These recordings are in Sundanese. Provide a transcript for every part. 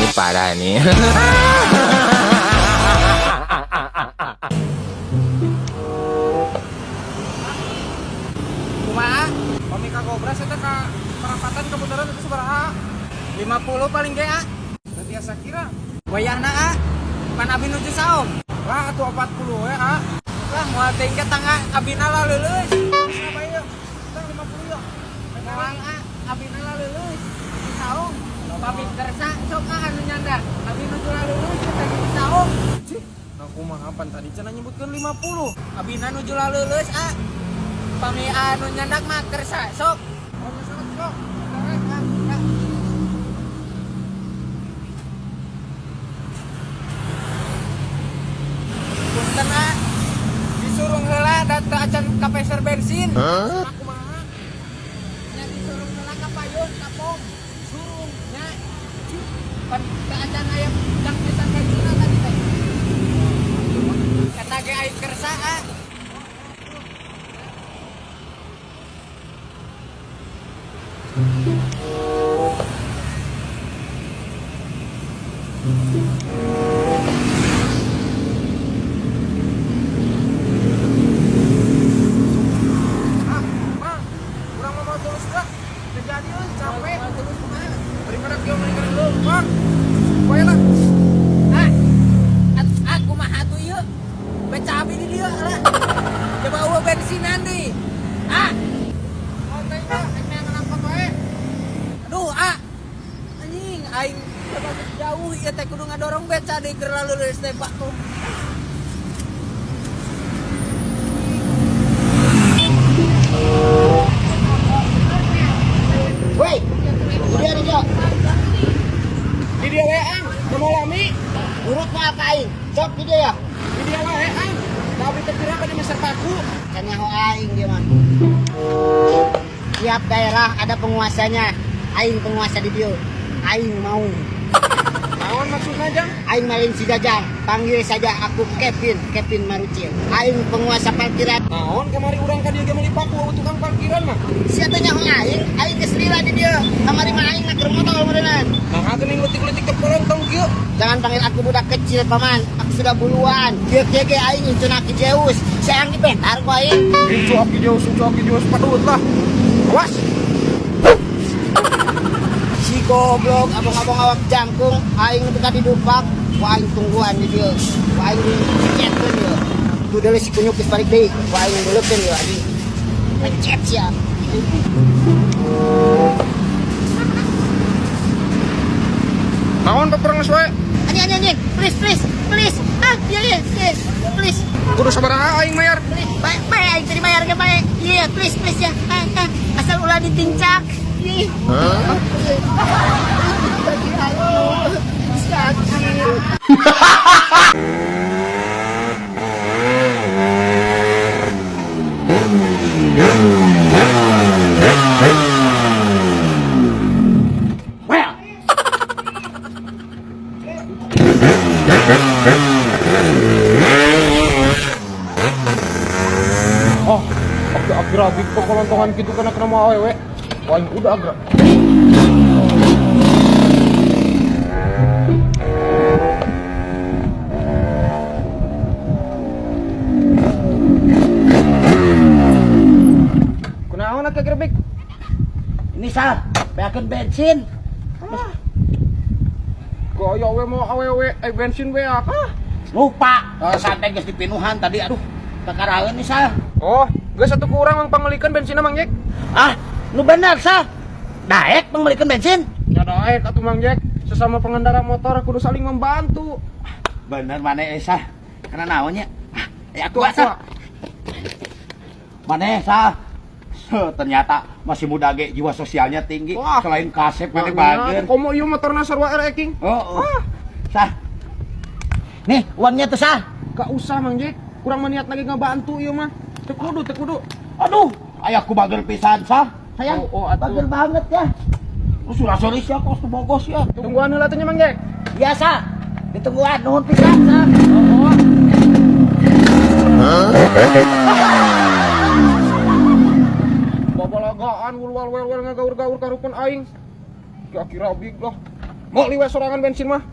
Ini parah nih. Kumaha? Pami ka Gobras eta ka perapatan kebenaran itu sabaraha? 50 paling ge, ah. Teu biasa kira. Wayahna, ah. Pan abi nuju saum. Lah atuh 40 we, ah. Lah moal teuing ge tangga abina lah leuleus. Sabar ieu. Tang 50 yeuh. Moal ah, abina lah leuleus. Saum. Pami kersa sok ah anu nyanda. Abi nuju laleuleus teh di saum. Cih, nah kumaha pan tadi cenah nyebutkeun 50. Abina nuju laleuleus ah. Pami anu nyandak mah kersa sok. Oh, sok sok. Punten ah. Disurung heula da teu acan kapeser bensin. Huh? Kumaha? Nya disurung heula ka payun ka pom. Surung nya. Pan teu acan aya jang pisan bensinna tadi teh. Kata ge aing kersa ah. Ah, Mang, urang mau terus dah. Teu jadi euy, capek. Terus kumaha? Daripada kieu mendingan leumpang. Poe lah. Ah, ah kumaha tuh ieu? Beca abi di dieu lah. Coba eueuh bensinan deui. Ah. Oh, teh mah rek neangan angkot wae. Aduh, ah. Anjing, aing coba jauh ieu teh kudu ngadorong beca deui keur laleuleus teh, Pak. Woi, dia dia. Di dia wae, Ang. Teu mau lami. Urut mah ka aing. Sok di dia ya. Di dia wae, Ang. Da abi teh kira bade meser paku. Can nyaho aing dia mah. Tiap daerah ada penguasanya. Aing penguasa di dieu. Aing mau. Naon maksudna, Jang? Aing malin si Jajang. Panggil saja aku Kevin, Kevin Marucil. Aing penguasa parkiran. Naon kamari urang ka dieu ge meuli paku tukang parkiran mah. Sia teh nyaho aing, aing geus lila di dieu. Kamari mah aing nak motor meureunnan. Nah, geuning leutik-leutik teh polontong kieu. Jangan panggil aku budak kecil, paman. Aku sudah buluan. Kieu kieu ge aing incun aki Zeus. Sayang dibentar ku aing. Incu aki Zeus, incu aki Zeus padut lah. Awas. Si goblok abang-abang awak jangkung aing nepi ka didupak ku aing tungguan di dieu ku aing dicetkeun ieu tuh deuleu si kunyuk geus balik deui ku aing deulekeun ieu anjing pencet sia. Naon peperenges wae? Anjing anjing anjing, please please please, ah iya iya please please. Kudu sabaraha aing mayar? Please bae bae aing teu dibayar ge bae, iya please please ya, ah, ah. Asal ulah ditincak. Ih. Sakit. Well. Oh, aki rabi pekolontongan gitu kena kena mau awewe. Wah, aing udah agak. Kunaon atuh gerbek? Ini sal, beakeun bensin. Gaya we mau awewe, eh bensin beak ah. Lupa, sampai geus dipinuhan tadi, aduh, kakaraeun nih sal. Oh, geus atuh ku urang mangpangelikeun bensinna Mang Jack. Ah, nu bener sal. Daek pangmelikeun bensin. Ya daek atuh Mang Jack, sesama pengendara motor kudu saling membantu. Bener maneh sal. Karena naonnya? Ah, eh aku Tuh, sal. Maneh sal. Ternyata masih muda ge jiwa sosialnya tinggi. Wah. Selain kasep maneh bager. Komo ieu motorna sarua RX King. Oh, oh. Sal. Nih, uangnya tuh sal. Gak usah Mang Jack, kurang meniat lagi ngebantu ieu mah. Teu kudu, teu kudu. Aduh, ayahku bager pisan sal. Sayang, Oh, oh, atuh. bager banget ya. Terus surah sore sia kos tuh bogos ya. Tungguan heula teh nya Mang Jack. Biasa. Ditungguan nuhun pisan sal. Oh, oh. Babalagaan wul wal wel wel ngagaur-gaur karupun aing. Ki-aki rabig lah. Mau liwat sorangan bensin mah.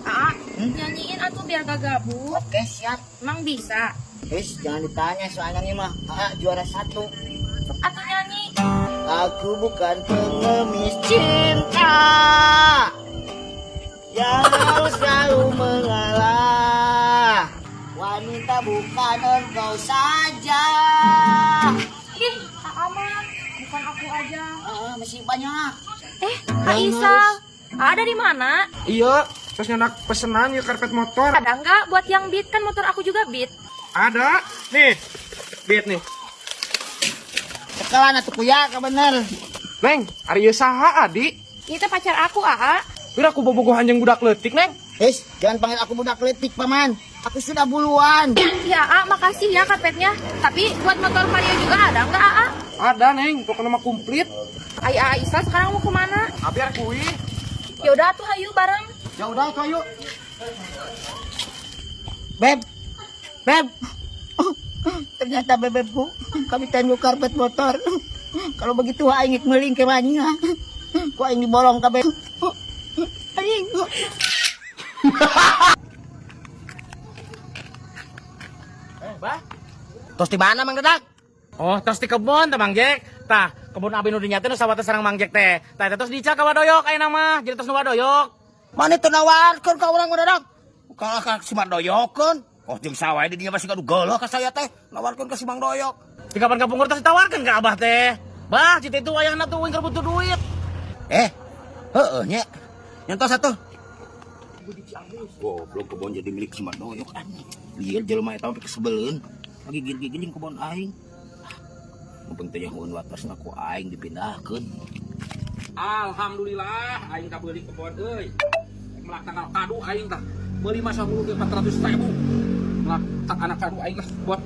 Aa, nyanyiin atuh biar gak gabut. Oke, siap. Emang bisa? Wis, jangan ditanya soalnya nih mah. Aa, juara satu. Atau nyanyi. Aku bukan pengemis cinta yang harus selalu mengalah. Wanita bukan engkau saja. Ih, Aa mah, bukan aku aja. Ah, masih banyak. Eh, Kak Isal, ada di mana? Iya, terus nyandak pesenan ya karpet motor. Ada nggak buat yang beat? Kan motor aku juga beat. Ada. Nih. Beat nih. Sekelan atuh kuya, bener. Neng, ari ieu saha adi? Ini teh pacar aku, Aa. Pira aku bobogohan jeung budak leutik, Neng. Hei, jangan panggil aku budak letik, paman. Aku sudah buluan. Ya, Aa, makasih ya karpetnya. Tapi buat motor Vario juga ada nggak, Aa? Ada, Neng. Pokoknya mah komplit. Ai, Aa Isal sekarang mau kemana? Abi arek kuih. Ya udah tuh hayu bareng. Ya udah, tuh ayo. Beb, beb. Ternyata bebebku kami tengok karpet motor. Kalau begitu aing meling ke mana? Ku aing diborong kabeh. Aing. Tos di mana Mang Dadak? Oh, tos di kebun teh Mang Jack. Tah, kebun abi nu dinya teh nu sawah teh sareng Mang Jack teh. Tah eta tos dical ka Wadoyok ayeuna mah, jadi tos nu Wadoyok. Mana teu nawarkeun ka urang Mang Dadak? Kalah ka si Mang Doyokeun. Oh, jeung sawah di dinya masih gaduh geuleuh ka saya teh. Nawarkeun ka si Mang Doyok. Di kapan kapungkur tos ditawarkeun ka abah teh. Bah, cita itu wayahna tuh uing keur butuh duit. Eh, heeh nya. Nyentos atuh. Goblok kebon jadi milik si Mang Doyok anjing. Lieur jelema eta mah kesebeleun. Lagi gigil kebon aing. Mumpung teh nyahoeun watasna ku aing dipindahkeun. Alhamdulillah aing kabeuli kebon euy. Melak tanggal kadu aing tah. Meuli masa hulu ge 400.000. Melak tak anak kadu aing lah buat.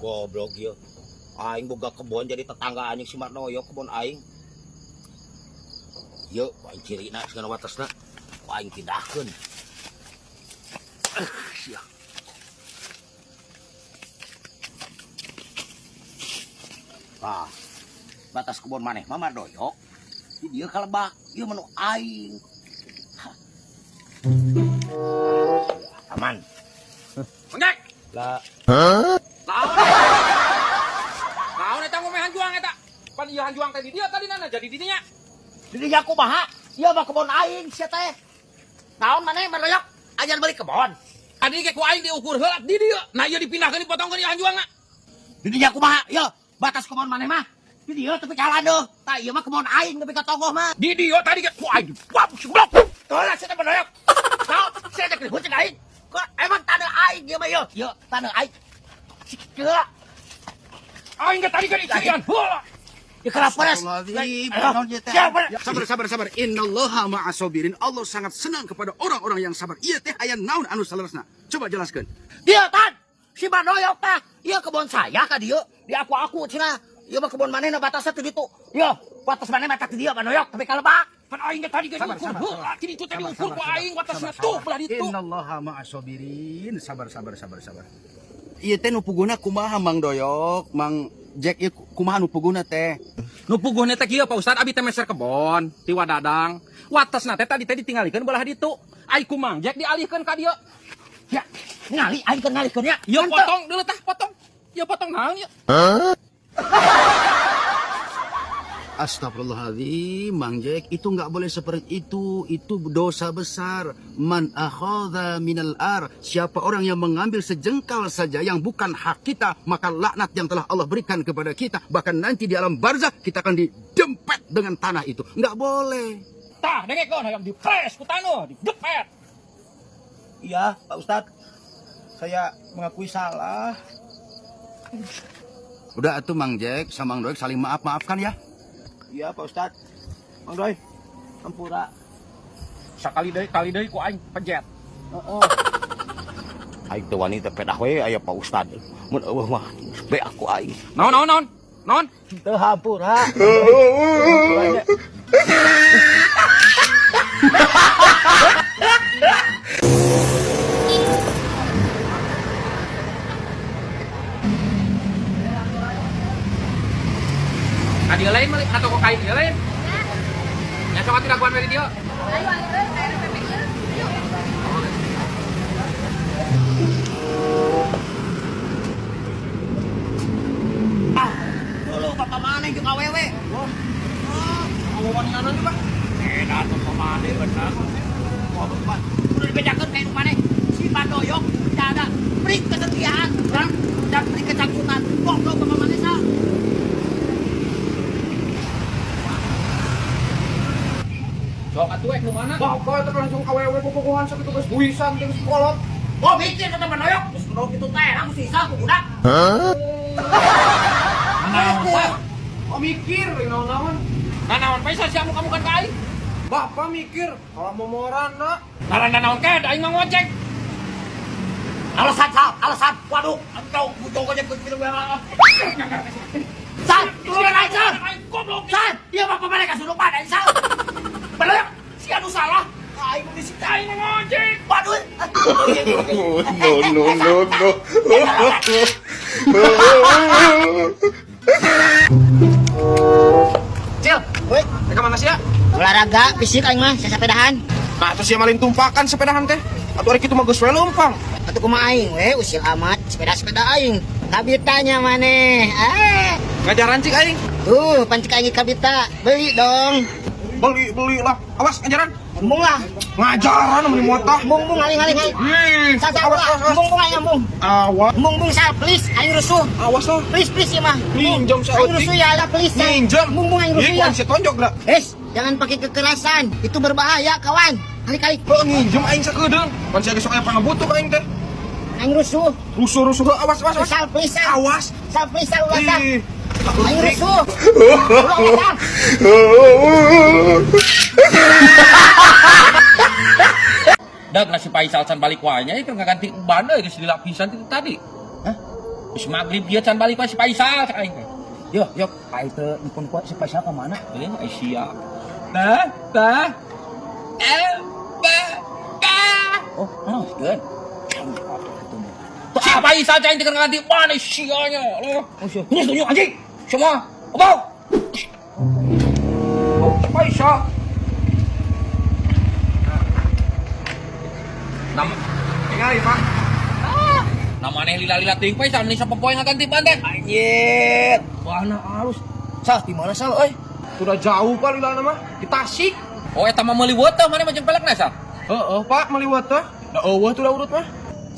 Goblok ieu. Aing boga kebon jadi tetangga anjing si Mardoyo kebon aing. Yeuh, aing cirina segala watasna. Ku aing pindahkeun. Sia. Tah, batas kebon maneh mah Mardoyok. Di dieu kalebak, ieu mah nu aing. Hah. Aman. Mang Jack. Lah, Naon? Naon eta ngomeh hanjuang eta? Pan ieu hanjuang teh di dieu tadi nana jadi di dinya. Di dinya kumaha? Ieu mah kebon aing sia teh. Naon maneh Mardoyok? Ajar beli kebon. Adi ge ku aing diukur heula di dieu. Nah ieu dipindahkeun dipotongkeun ieu hanjuangna. Di dinya kumaha? Ieu batas kebon maneh mah. Di dieu tepi ka landeuh. Tah ieu mah kebon aing tepi ka tonggoh mah. Di dieu tadi ge ku aing wah goblok. Teu lah sia teh Mardoyok. Naon sia teh ribut jeung aing? Kok emang taneuh aing ieu mah ieu? Ieu taneuh aing. Kieu. Aing ge tadi ge dicirian heula. Ieu kalaperes. Astagfirullahaladzim. Siapa? Sabar, sabar, sabar. Innallaha ma'asobirin. Allah sangat senang kepada orang-orang yang sabar. Iya teh aya naon anu saleresna. Coba jelaskan. Dia tan. Si Mardoyok tah. Ieu kebon saya ka dieu. Di aku-aku cenah. Ieu mah kebon manehna batasna teh ditu. Ieu batas maneh mah teh dieu Mardoyok tepi ka lebak. Pan aing ge tadi ge diukur heula. Di ditu teh diukur ku aing watasna tuh belah ditu. Innallaha ma'asobirin. Sabar, sabar, sabar, sabar. Iya teh nu puguna kumaha Mang Doyok, Mang Jack ieu kumaha nu puguna teh? Nu puguhna teh kieu Pak Ustad abi teh meser kebon ti Wadadang. Watasna teh tadi teh ditinggalikeun belah ditu. Ai ku Mang Jack dialihkeun ka dieu. Ya, ngali aing keur ngalihkeun ya. Ieu potong deuleu tah potong. Ieu potong naon ieu? Astagfirullahaladzim, Mang Jack, itu nggak boleh seperti itu. Itu dosa besar. Man akhadha minal ar. Siapa orang yang mengambil sejengkal saja yang bukan hak kita, maka laknat yang telah Allah berikan kepada kita, bahkan nanti di alam barzah kita akan didempet dengan tanah itu. Nggak boleh. Tah dengekeun hayang dipres ku taneuh, didempet. Iya, Pak Ustad. Saya mengakui salah. Udah atuh Mang Jack sama Mang Doyok saling maaf-maafkan ya. Iya, Pak Ustad. Mang Doy, ampura. Sakali deui kali deui ku aing pejet. Heeh. Aing teu wani teh pedah we aya Pak Ustad. Mun eueuh mah be aku aing. Naon naon naon? Naon? Teu hampura. Kain ieu lain. Ya sok atuh dagoan we di dieu. Ayo, ayo, ayo, RPP ieu. Yuk. Ah, dulu bapak maneh jeung awewe. Ngomongin juga. Edan bapak maneh bener. Wah, bapak. Udah dibedakeun ka indung maneh. Si Mandoyok tidak ada beri kesetiaan dan beri kecangkutan. Goblok bapak maneh sah. Sok atuh ek nu mana? Bapak itu langsung awewe bobogohan sakitu geus buisan teh geus kolot. Oh, mikir kata Mandoyok. Geus kudu kitu teh, langsung sisa ku budak. Nanaon Pak? Oh mikir, naon-naon. Nanaon Faisal sia kamu kan ka aing? Bapak mikir, kalau momoran nak. Ngaran nanaon kae da aing mah ngojek. Alasan sal, alasan. Waduh, engkau butuh aja ke film. Sal, turun aja sal. Aing goblok. Sal, dia bapak mana kasurupan aing sal. Mandoyok, si anu salah. Aing mau disita. Aing mah ngojek. Waduh. No, no, no, no. Cil, Woi, ke mana sih ya? olahraga fisik aing mah sasapedahan. Nah, terus sia malin tumpakan sepedahan teh. Atuh ari kitu mah geus we leumpang. Atuh kumaha aing we usil amat sepeda-sepeda aing. Kabitanya maneh. Ah. Ngajaran cik aing. Tuh, pancik aing kabita. Beli dong. Beli, beli lah. Awas ngajaran. Embung lah. Ngajaran meni muatah. Embung bung aing aing aing. Ih, Sal sal awas, ulah. awas, awas. Embung bung aing embung. Awas, Embung bung sal please aing rusuh. awas lah. Please please ya mah. Minjem Aing saeutik. rusuh ya, ya please. ya. Minjem. Embung bung aing rusuh Ih, ya. ku si tonjok dah. Eh, jangan pakai kekerasan. Itu berbahaya, kawan. Kali-kali Heuh nginjem aing sakedeung. Pan sia ge sok aya pangabutuh ka aing teh. aing rusuh. Rusuh-rusuh heuh, awas, awas, awas. Sal please sal. Awas. Sal please sal ulah sal. Ih, Aing rusuh. Ulah sal. Dag nasi Faisal can balik wae nya keur ngaganti uban euy geus dilapisan ti tadi. Hah? Geus magrib ieu can balik wae si Faisal cek aing teh. Yo, yo, aing teu nyepon kuat si Faisal ka mana? Eh, ai sia. Bah, bah. Eh, bah, bah. Oh, naon? Si Faisal cai teh keur ngaganti uban ai sia nya. Loh. Oh, sia. Ini tunjuk anjing. Semua. Obau. Oh, si Faisal. Nama Tinggal Pak. namanya lila-lila teuing Faisal meni sapopoe ngaganti ban teh. Anjir. Warna halus. Sal, di mana sal euy? Sudah jauh Pak lilana mah. Di Tasik. Oh, eta mah meuli weuteh maneh mah jeung pelekna sal. Heeh, Pak, meuli weuteh. Da eueuh tuh da urut mah.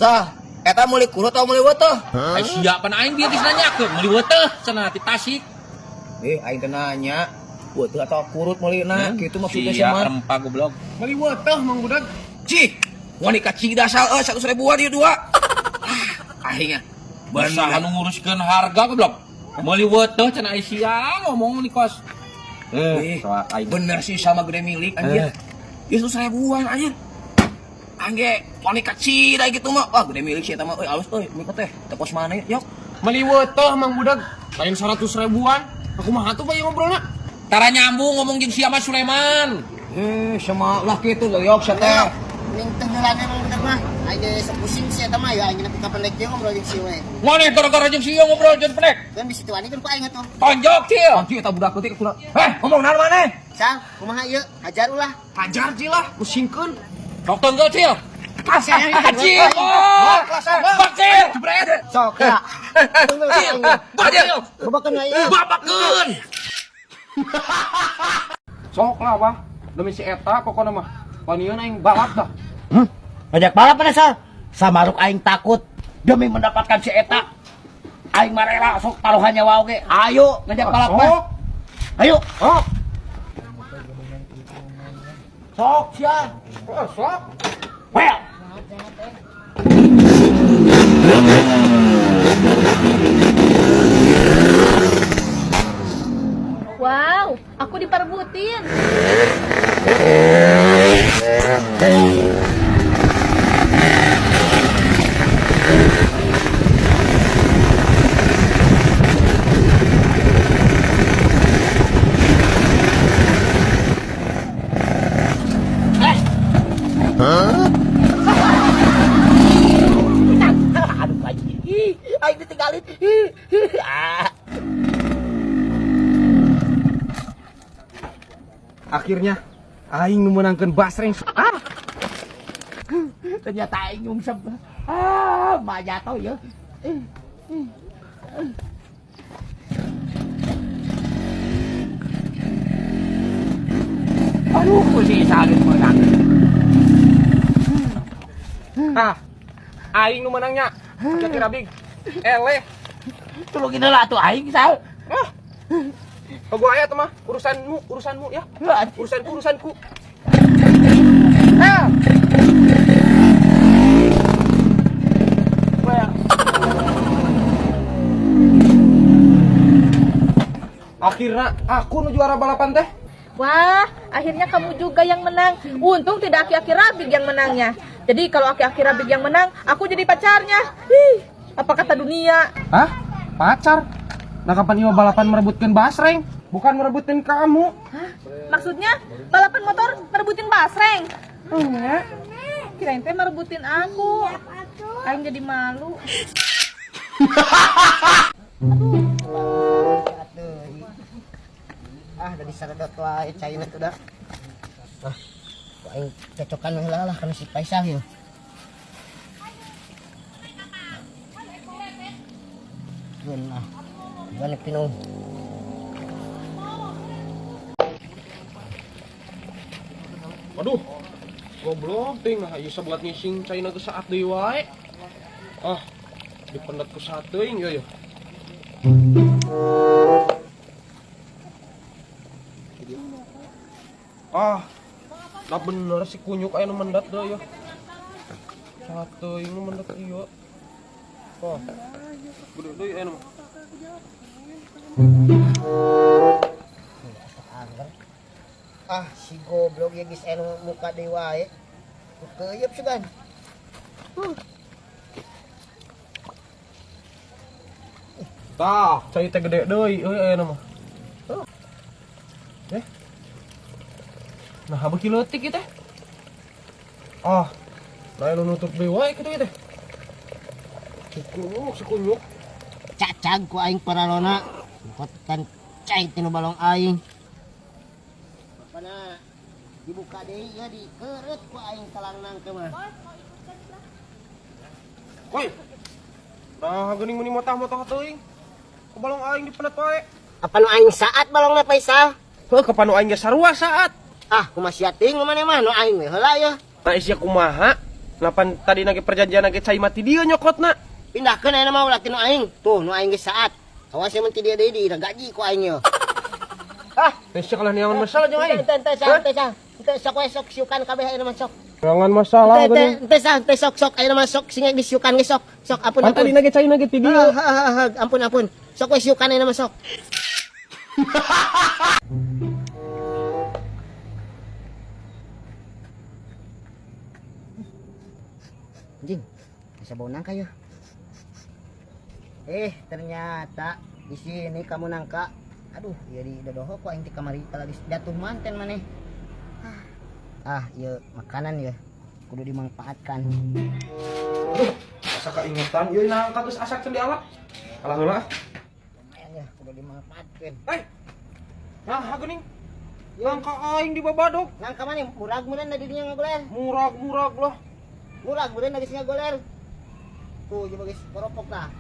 Sal, eta meuli kurut atau meuli weuteh? Ai sia pan aing dia geus nanyakeun meuli weuteh cenah ti Tasik. Eh, aing teh nanya, weuteh atau kurut meulina? Kitu maksudnya Sia sia mah. rempah goblok. Meuli weuteh Mang Budak. Cih, wani ka Cida sal euy 100 ribuan ieu dua. Ah, aing Bener anu nguruskeun harga goblok. Meuli weuteh cenah ai sia ngomong ni kos. Eh, soal aing. bener sih sama gede milik anjir. Ya 100 ribuan anjir. Angge, wani ka Cida gitu mah. Wah, gede milik sih eta mah euy alus euy, mikot teh. Teh kos mana yok. Meuli weuteh Mang Budak. Lain 100 ribuan. Aku mah atuh Pak ieu ngobrolna. Tara nyambung ngomong jeung sia mah Sulaiman. Eh, sama lah kitu lho yok sia teh. Ning tenggelan emang bener mah. Aing ge sok pusing sih eta mah ya aing nepi ka pendek ieu ngobrol jeung si we. Maneh gara-gara jeung sia ngobrol jeung pendek. Kan bisi tuani kan ku aing atuh. Tonjok cil. Anjir eta budak leutik kudu. Eh, ngomong naon maneh? Sal, kumaha ieu? Hajar ulah. Hajar Cil lah, pusingkeun. Sok tenggel cil. Cil. Bak cil. Sok ya. Cil. Bak cil. Babakeun we ieu. Babakeun. Sok lah, Pak. Demi si eta pokokna mah. Wanian aing balap dah. Ngajak balap mana sal? Samaruk aing takut demi mendapatkan si eta. Aing mah rela sok taruhan nyawa oge. Ayo ngajak balap mah. Sok. Ayo. Sok. Sok sia. Oh, sok. Well. Wow, aku diperbutin. Aduh anjing. Ih, aing ditinggalin. Ih, ih, ah. Akhirnya aing nu meunangkeun basreng. Ah, Ternyata aing nyungsep. Ah, mah jatuh ya. Aduh, si Isa geus meunang. Ah. Aing nu menangnya. Jati Rabig. Eleh. Tulungin lah tuh aing sal. Ah. Oh, gua aya tuh mah urusanmu, urusanmu ya. Urusanku, urusanku. Ah. Akhirnya aku nu juara balapan teh. Wah, akhirnya kamu juga yang menang. Untung tidak aki-aki Rabig yang menangnya. Jadi kalau aki-aki Rabig yang menang, aku jadi pacarnya. Ih, apa kata dunia? Hah? Pacar? Nah kapan ieu balapan merebutkan basreng? Bukan merebutin kamu. Hah? Maksudnya balapan motor merebutin basreng? Enggak. Kirain teh merebutin aku. Aing jadi malu. Ah, dari saredot wae caina tuh dah. Ah, aing cocokan heula lah kana si Faisal ya. Keun ah. Gimana pinung? Aduh. Goblok ting nah ieu sabuat ngising caina geus saat deui wae. Ah, dipendet ku sateuing ieu ya. Ah, nah bener si kunyuk aya nu mendat deui ya. Sateuing nu mendat ieu. Oh. Gede deui aya nu mah. Angger. Ah, si goblok ya geus anu muka deui wae. Keuyeup sugan. Tah, cai teh gede deui euy aya nu mah. Eh. Nah, beuki leutik ieu teh. Ah, lain nu nutup deui wae kitu ieu teh. Sikunyuk, sikunyuk. Cacag ku aing paralona. Kotan cai tinu balong aing. Bapana dibuka deui ya dikeureut ku aing talang nangka mah. Woi. Nah, geuning meuni motah-motah teuing. Ku balong aing dipenet wae. Apa nu aing saat balongna Faisal? Heuh, kapan nu aing ge sarua saat. Ah, kumaha sia teuing maneh mah nu aing we heula ya. Nah, isia kumaha? Napan tadi nage perjanjian nage cai mati dieu nyokotna. Pindahkeun ayeuna mah ulah ti nu aing. Tuh nu aing geus saat. Awas mun ti dieu deui diragaji ku aing ye. Ah, sia kalah neangan masalah jeung aing. Ente ente sah ente sah. Ente sok we sok siukan kabeh ayeuna mah sok. Neangan masalah Ente geuning. ente sah ente sok sok ayeuna mah sok sing disiukan ge sok. Sok ampun Pan tadi ampun. nage cai nage ti dieu. Ah, ah, ah, ah, ampun ampun. Sok we siukan ayeuna mah sok. Anjing, bisa bau nangka ya? Ternyata di sini kamu nangka. Aduh, ya di dodoho kok aing ti kamari lagi jatuh manten maneh. Ah, iya makanan ya. Kudu dimanfaatkan. Aduh, asa kaingetan ieu nangka geus asak can dialak. Kalah heula. Lumayan ya, kudu dimanfaatkan. Hei. Nah, geuning. Nangka aing di babadog. Nangka maneh murag meureun da dirinya ngagoler. Murag-murag lah. Murag meureun da geus ngagoler. Tuh, ieu geus koropok lah.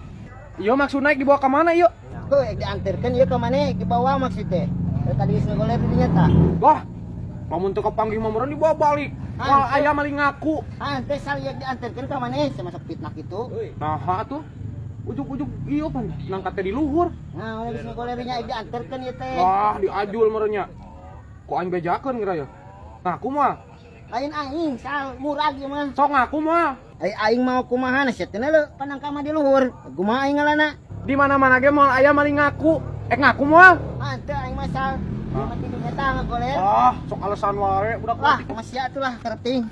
Ieu maksud naik dibawa ka mana ieu? Tuh, diantarkeun ieu ka maneh dibawa maksud teh. Tadi geus ngagoler dirinya tah. Wah, lamun teu kapanggih mah meureun dibawa balik. Wah, aya maling ngaku. Ah, teh sal ieu diantarkeun ka maneh sama sok fitnah kitu. Nah, atuh. Ujuk-ujuk ieu pan nangka teh di luhur. Nah, ulah geus ngagoler nya diantarkeun ieu teh. Wah, diajul meureun nya. Ku aing bejakeun kira ya. Ngaku mah. Lain aing, sal murag ieu mah. Sok ngaku mah. Ai aing mau kumaha na sia teh leu panangka mah di luhur. Kumaha aing ngalana? Di mana-mana ge moal aya maling ngaku. Ngaku moal. Ah, teu aing mah sal. Ieu mah tidur eta ngagoler. Ah, sok alasan wae budak Lah, kumaha sia atuh lah kerting.